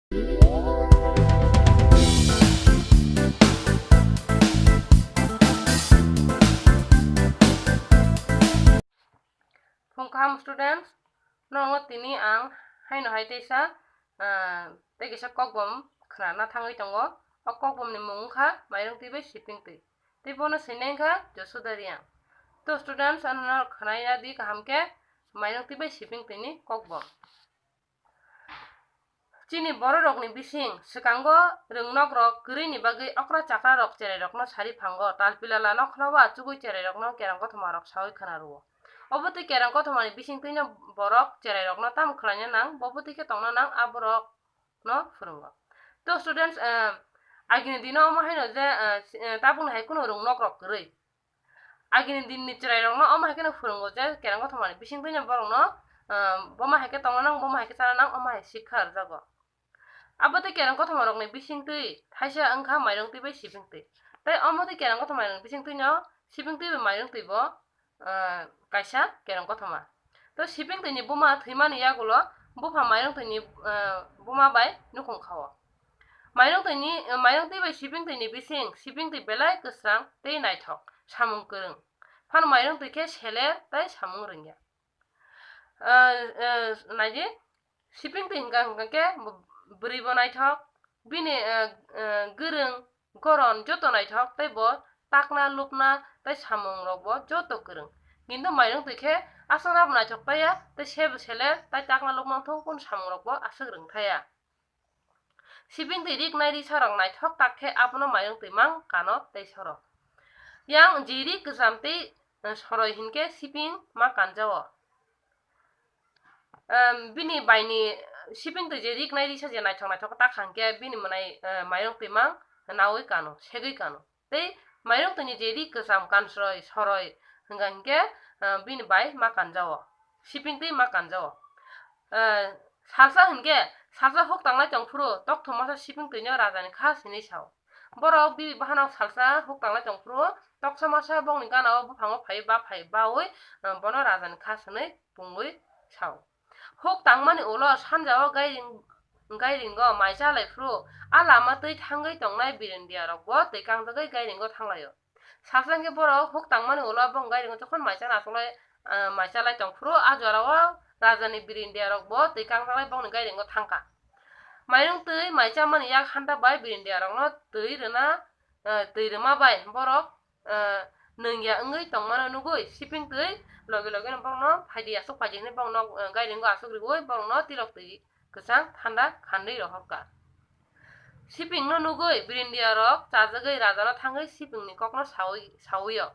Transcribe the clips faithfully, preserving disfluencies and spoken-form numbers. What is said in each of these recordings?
Phung kaham students, nono tini ang haino hai teisa, ah, tei kisa kokbom khna na thangwi tongo. O kokbom ni mung wngkha mairung twi bai siping twi. Tei bono swinai wngkha Josuda Reang. To students, ano khna ya di kaham khe mairung twi bai siping twi ni kokbom. Chini bororokni bising swkango rwngnokrok kwrwini bagwi okra chakrarok cherairokno sari phango, talpilala nokhlao achugwi cherairokno kerang kothomarok saui khna rwo. Obo twi kerang kothomani bising twino borok cherairokno tamo khlaina nang, bobo twi khe tongna nang, aborokno phwrwngo. To students, eh, agini dino omo haino je, eh, si-, eh, tabukni hai kheno rwngnokrok kwrwi. Agini dinni chwrairokno omo hai kheno phwrwngo je kerang kothomani bising twino borokno, ah, bomo hai khe tongna nang, bomo hai khe chana nang, omo hai sikha rwjago. Abo tei kerang kothomarokni bising twi thaisa wngkha mairung twi bai siping twi. Tei omo tei kerang kothomarokni bising twino siping twi bai mairung twi bo, ah, kaisa kerang kothoma. To siping twi ni buma thwimani yagulo bupha mairung twi ni, ah, buma bai nukhung khao. Mairung twi ni, mairung twi bai siping twi ni bising, siping twi belai kwsrang tei naithok, samung kwrwng. Phano mairung twi khe seler tei samung rwngya. Ah, ah, naidi, siping twi hwnkha hwnkha khe bwrwi bo naithok, bini, ah, ah, gwrwng, goron joto naithok tei bo takna, lupna tei samung rok bo joto kwrwng. Kintu mairung twi khe aswk nabo naithok taiya tei sebo seler tei takna, lupna wngthok, kunu samung rok bo aswk rwng thaiya. Siping twi riknai risarok naithok tak khe abono mairung twi mang kano tei soro. Yang je ri kwcham tei, eh, soroi hinkhe siping ma kanjao. Em, bini baini siping twi je riknai risa je naithok naithok tak kha hinkhe bini mwnai, eh, mairung twi mang naui kano, segwi kano. Tei mairung twi ni je ri kwcham kansroi, soroi hwnkha hinkhe, ah, bini bai ma kanjao, siping twi ma kanjao. Ah, salsa hinkhe, salsa huk tanglai tong phuru tokthok masa siping twi no raja ni kha sini sao. Borok bibi bahanok salsa huk tanglai tong phuru toksa masa bokni gana o buphango phai ba phai baui, ah, bono raja ni kha sini pungui sao. Huk tangmani ulo sanjao gairing, gairingo mai chalai phuru a lama twi thangwi tongnai birindia rok bo twi kangjagwi gairingo thanglaio. Salsa hinkhe borok huk tangmani ulo bong gairingo jokhon mai chana achuklai, ah, mai chalai tong phuru a jorao rajani birindia rok bo twi kangjaklai bongni gairingo thangkha. Mairung twi mai chamani yak hanta bai birindia rokno twi rwna, ah, twi rwma bai borok, ah, nungya wngwi tongmano nugwi siping twi logi logi no bongno phaidi aswk phaidi hinwi bongno, ah, gairingo aswk riwi bongno tilok twi kwchang thanda khandwi rohorkha. Sipingno nugwi birindia rok chajagwi rajano thangwi sipingni kokno saui, sauio.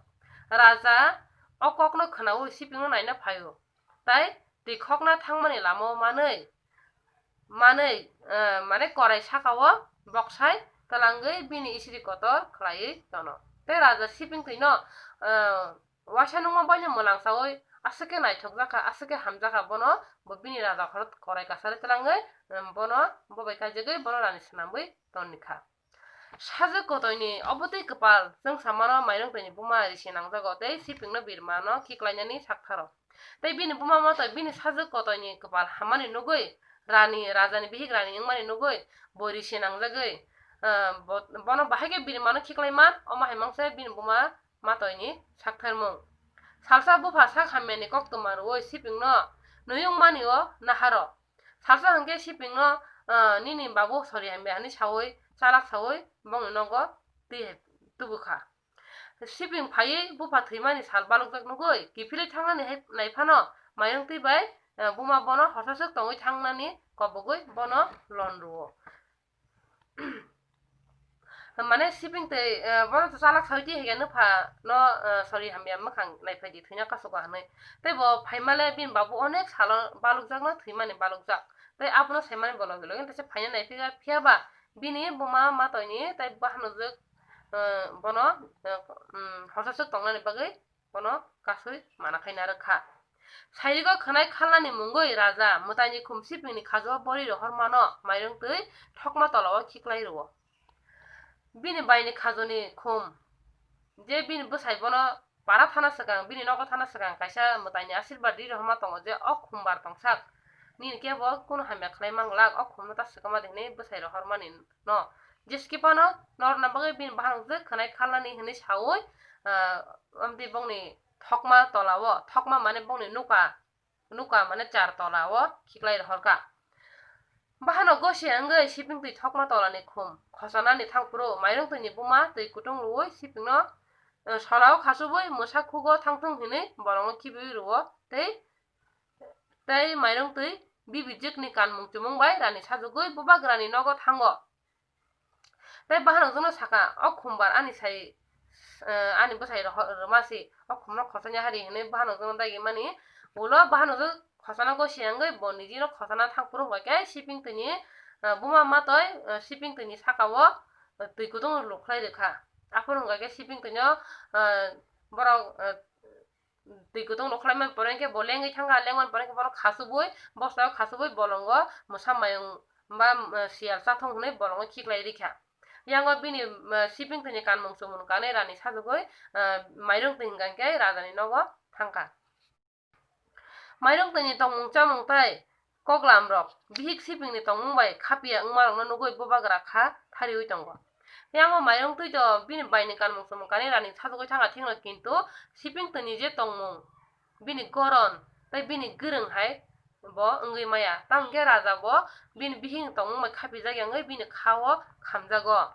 Raja o kokno khnaui sipingno naina phaio. Tai twi khokna thangmani lamao manwi, manwi, eh, mane korai sakao boksai twlangwi bini isiri kotor khlaiwi tono. Tei raja siping twino, eh, waisa nungma baino mwlang saui aswk khe naithokjakha, aswk khe hamjakha bono, bo bini raja khorok korai kasari twlangwi, em, bono bobai kaijagwi bono rani swnamwi tonikha. Sajwk kotoini obo twi kwpal chwngsamano mairung twini buma risi nangjago tei sipingno birmano khiklainani saktharo. Tei bini buma matwi bini sajwk kotoini kwpal hammani nugwi rani, rajani bihik rani wngmani nugwi bo risi nangjagwi, ah, bo-, bono bahai khe birmano khiklaiman, omo hai mangse bini buma matwini saktharmung. Salsa bupha sak hamyani koktwma rwui sipingno nuyung mani o naharo. Salsa hwnkhe sipingno, ah, nini babu sori hamya hinwi saui, chalak saui bongni nogo twi hai tubukha. Siping phaiwi bupha thwimani sal balukjak nugwi kiphilwi thangnani hai naiphano mairung twi bai, ah, buma bono horsaswk tongwi thangnani kobogwi bono lon rwo. Mane siping twi, eh, bono to chalak saui twi haiya nupha no, eh, sori hamya mwkhang naiphai di thwina kasu ka hinwi. Tei bo phaimale bini babu onek salo balukjak no thwimani balukjak. Tei abono saimani bo logi logi teisa phaina naiphiga, phiya ba bini buma matwini tei bahanojwk, eh, bono, eh, mm, horsaswk tongnani bagwi bono kasui mana khai narwk kha. Sairigo khwnai khalnani mungwi raja mwtaini khum sipingni khajo bori rohormano mairung twi thokma tolao khiklai rwo. Bini baini khajoni khum, je bini bwsai bono para thana swkang, bini nogo thana swkang kaisa mwtaini asirbat ri rohorma tongo je o khum bar tongsak. nini kebo kunu hamya khlai manglak, o khumno ta swkama de hinwi bwsai rohormani no. Jeskipano norna bagwi bini bahanok je khwnai khalnani hinwi saui, ah, amtwi bongni thokma tolao, thokma mane bongni nuka, nuka mane char tolao khiklai rohorkha. Bahano gosi wngwi siping twi thokma tolani khum khosanani thangphuru mairung twini buma twi kutung rwui sipingno, eh, solao khasubui mwsa khugo thangthung hinwi bolongo khibiui rwo tei, tei mairung twi bibijwkni kanmung chumung bai rani sajugui bubagrani nogo thango. Tei bahanokjwkno saka, "O khumbar ani sai, eh, ani bwsai roho-, rwma si, o khumno khosanya hari," hinwi bahanokjwkno dagi mani. Ulo bahanokjwk khosana gosi wngwi bo nijino khosana thangphuru hwnkhe siping twini, eh, buma matoi, eh, siping twini sakao, eh, twi kutung lukhlai rwkha. Aphuru hwnkha khe siping twino, eh, borok, eh, twi kutung rok khlaimani pore khe bo lengwi thangkha, lengmani pore khe bono khasubui, bosongo khasubui bolongo mwsa mayung ba, eh, siyal chathung hwnwi bolongo khiklai rikha. Yango bini, eh, siping twini kanmung chumung kanwi rani sajugui, eh, mairung twi hwnkha khe rajani nogo thangkha. Mairung twini tongmung chamung tei koklam rok bihik sipingni tongmung bai khapiya wngmarokno nugui bubagra kha thariui tongo. Yango mairung twi to bini baini kanmung chumung kanwi rani sajugui thangkha thikno, kintu siping twini je tongmung, bini goron tei bini gwrwng hai bo wngwi maya. Tamo khe raja bo bini bihikni tongmung bai khapijak ya wngwi bini kha-o khamjago.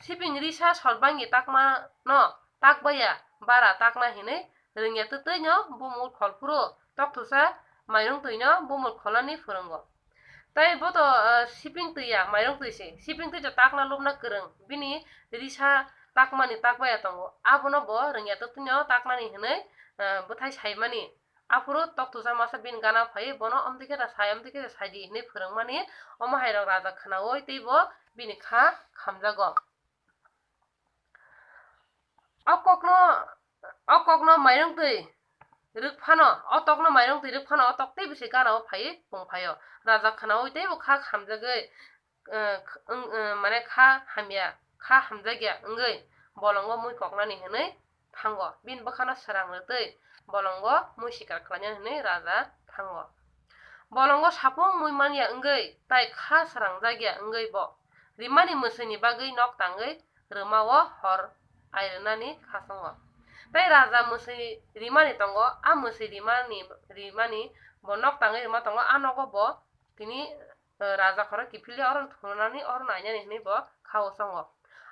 Siping risa sor bangni takmano takbaiya, bara takna hinwi rwngya twtwi no bumul khol phuru tokthusa mairung twi no bumul kholnani phwrwngo. Tei bo to, ah, siping twi ya, mairung twi se. Siping twi to takna lubna kwrwng. Bini risa takmani takbaiya tongo. Abono bo rwngya twtwi no taknani hinwi, ah, bwthai saimani. Aphuru tokthusa masa bini gana phaiwi bono omtwi khe ta sai, omtwi khe ta sai di hinwi phwrwngmani. Omo hai rok raja khwnaui tei bo bini kha khamjago. O kokno, o kokno mairung twi rwk phano, o tokno mairung twi rwk phano, o tok tei bisi gana-o phaiwi pung phaio. Raja khwnaui teibo kha khamjagwi, eh, wng, eh, mane kha hamya, kha hamjakya wngwi bolongo mui koknani hinwi thango. Bini bwkhano swrang rwtwi bolongo mui sikar khlainani hinwi raja thango. Bolongo sapung mui manya wngwi tai kha swrangjakya wngwi bo rimani mwswini bagwi nok tangwi rwmao hor airwnani khasongo. Tei raja mwswi rimani tongo, a mwswi rimani, rimani bo nok tangwi rwma tongo, a nogo bo tini, eh, raja khoro kiphilwi oro thunani, oro nainani hinwi bo kha-o songo.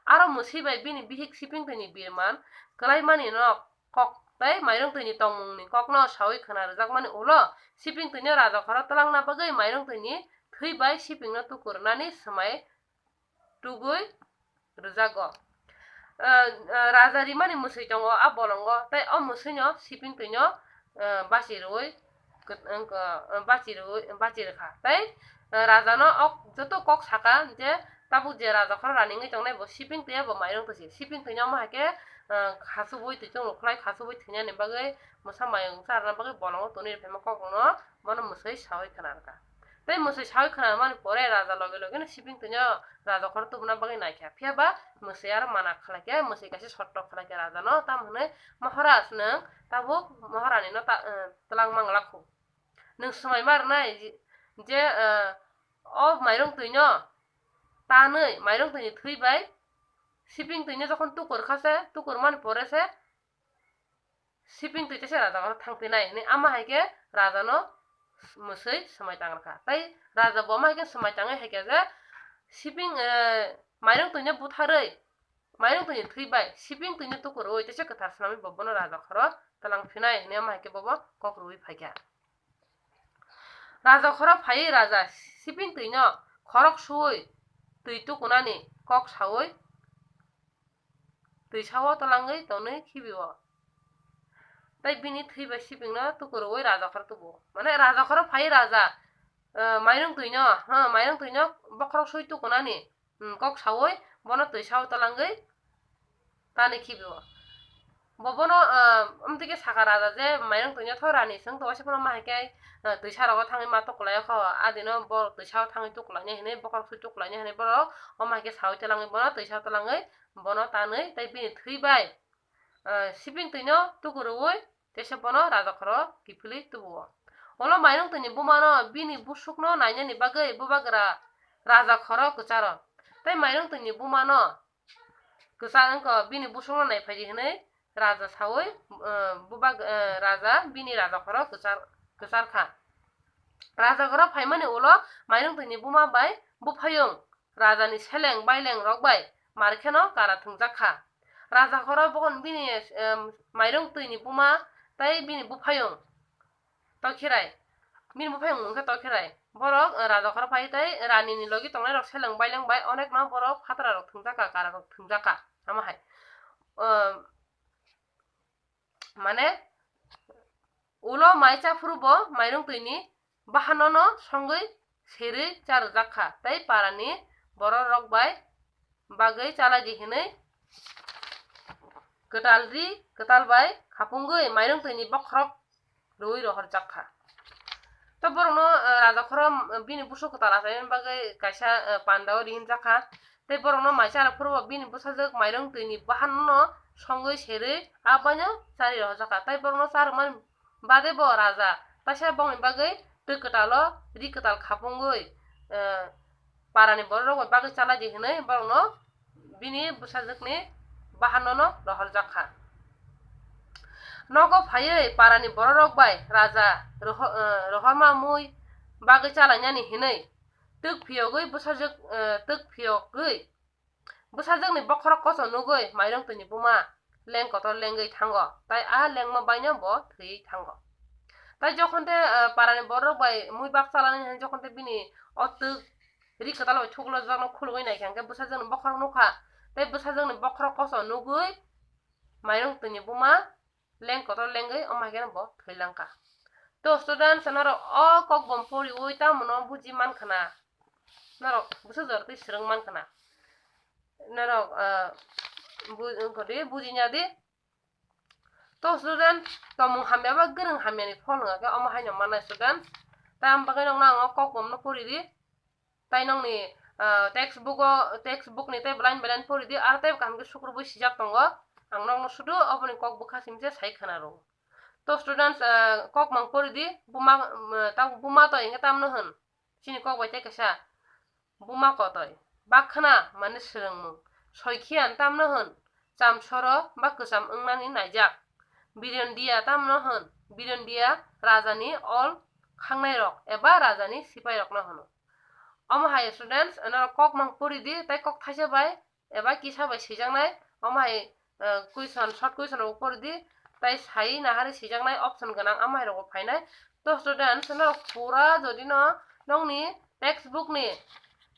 Aro mwswi bai bini bihik siping twini birman kwlaimani nok kok tei mairung twini tongmungni kokno saui khwna rwjakmani ulo siping twino raja khoro twlangna bagwi mairung twini thwi bai sipingno tuku rwnani swmai tugwi rwjago. Ah, ah, raja rimani mwswi tongo a bolongo, tei o mwswino siping twino, ah, basi rwui kwt-, wng, ah, basi rwui, basi rwkha. Tei, ah, rajano o joto kok saka je tabuk je raja khoro rani wngwi tongnai bo siping twi abo mairung twi si. Siping twino omo hai khe, ah, khasubui twi chwng rwkhlai, khasubui thwinani bagwi mwsa mayung charwna bagwi bolongo tonwi rwphaima kokrokno bono mwswi saui khwna rwkha. Tei mwswi saui khwnarwmani pore raja loge loge no siping twino raja khoro tubuna bagwi naikha. Phiya ba mwswi aro mana khlai khe, mwswi kaisa sottok khlai khe raja no, tamo hwnwi, "Maharaj, nwng tabuk Maharani no ta, eh, twlang mang lakhu. Nwng swmai ma rwnai je, eh, o mairung twi no tanwi, mairung twi ni thwi bai siping twi no jokhon tukur kha se, tukur mani pore se, siping twi tese raja khoro thang phinai," hinwi ama hai khe raja no mwswi swmai tang rwkha. Tei raja bo ama hai khe swmai tangwi hai khe je siping, eh, mairung twi no butharwi, mairung twi ni thwi bai siping twi no tukurwi tese kwthar swnamwi bo bono raja khoro twlang phinai hinwi ama hai khe bobo kok rwui phaikha. Raja khoro phaiwi raja siping twi no khorok suwi twi tukunani kok saui twi sao twlangwi tonwi khibio. Tei bini thwi bai sipingno tukurwi raja khoro tubuo. Mane raja khoro phai raja, eh, mairung twino, ha, mairung twino bokhorok sui tukunani, mm, kok saui bono twi sao twlangwi tanwi khibio. Bo bono, eh, amtwi khe saka raja je mairung twino tho rani, chwng to waisa phano ma hai khe, eh, twisa rogo thangwi ma tukulai kho, adino borok twisa o thangwi tukulaina hinwi, bokhorok sui tukulaina hinwi borok omo hai khe saui twlangwi bono twisa o twlangwi bono tanwi tei bini thwi bai, eh, siping twino tukurwi tese bono raja khoro kiphilwi tubuo. Ulo Mairung Twini bumano bini busukno nainani bagwi bubagra raja khoro kwcharo. Tei Mairung Twini bumano kwchar wngkha bini busukno naiphaidi hwnwi raja saui, eh, bubag-, eh, raja bini raja khoro kwchar, kwchar kha. Raja khoro phaimani ulo Mairung Twini buma bai buphayung rajani seleng baileng rok bai mar kheno kara thwngjak kha. Raja khoro bokon bini, em, Mairung Twini buma tei bini buphayung Tokhirai. Bini buphayung mung khe Tokhirai. Borok, eh, raja khoro phai tei rani ni logi tongnai rok seleng baileng bai onek no borok phatra rok thwngjak kha, kara rok thwngjak kha. Amo hai. Em, mane ulo mai cha phuru bo Mairung Twini bahano no songwi serwi cha rwjak kha tei parani borok rok bai bagwi chalai di hwnwi kwtal ri kwtal bai khapungwi Mairung Twini bokhorok rwui rohorjak kha. To borokno, eh, raja khoro, eh, bini busuk kwtal achaimani bagwi kaisa, eh, pandao ringjak kha. Tei borokno mai chara phuru bo bini bwsajwk Mairung Twini bahanno songwi serwi abaino chari rohorjak kha. Tei borokno charwmani bade bo raja taisa bongni bagwi twi kwtalo ri kwtal khapungwi, eh, parani bororok bai bagwi chalai di hwnwi borokno bini bwsajwkni bahanno no rohorjak kha. Nogo phaiwi parani bororok bai raja roho-, eh, rohorma mui bagwi chalainani hwnwi twk phiyogwi bwsajwk, eh, twk phiyogwi bwsajwkni bokhorok koso nugwi Mairung Twini buma leng kotor lengwi thango, tai a lengma baino bo thwiwi thango. Tai jokhon te, eh, parani bororok bai mui bak chalani hwnwi jokhon te bini o twk ri kwtal bai thuklojak no khulugwi naikha hwnkhe bwsajwkni bokhorok nukha, tei bwsajwkni bokhorok koso nugwi Mairung Twini buma leng kotor lengwi omo hai kheno bo thwi langkha. To students, norok o kokbom poriwi tamo no buji mankha na? Norok bwsajwk twi swrwng mankha na? Norok, ah, bu-, wngkha di, buji nya di. To student, tomung hamya ba gwrwng hamya ni phol wngkha khe omo haino mannai student. Tam bagwi nokno ang o kokbom no pori di. Tai nokni, ah, textbook o, textbook ni tei line by line pori di, aro tei kaham khe sukrubui sijak tongo. Ang nokno sudu oboni kok bwkha simi se sai khwna rw. To students, ah, kok mang pori di, buma, mm, ta buma to hwnkhe tamno hwn. Chini kok bai tei kaisa buma kotoi. Bakhna mane swrwngmung. Soikhiyan tamno hwn. Chamsoro ba kwcham wngnani naijak. Birondiya tamno hwn. Birondiya rajani ol khangnai rok eba rajani sipai rokno hwno. Omo hai students, norok kok mang pori di, tei kok thaisa bai eba kisa bai swijaknai, omo hai, eh, question, short question rok pori di, tai sai nahari swijaknai option gwnang, omo hai rok bo phainai. To students, norok pura jodi no nokni textbook ni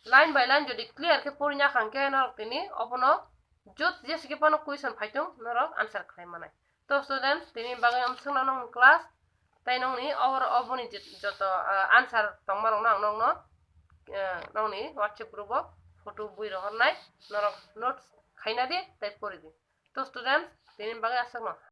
line by line jodi clear khe pori ya kha hwnkhe norok tini obono jot jesi khe phano question phaitung norok answer khlai manai. To students, tini bagwi amswkno nokni class, tai nokni obor-, oboni jot-, joto, ah, answer tongmarokno ang nokno, eh, nokni WhatsApp group o photo bui rohornai, norok notes khaina di, tai pori di. To students, tini bagwi aswkno.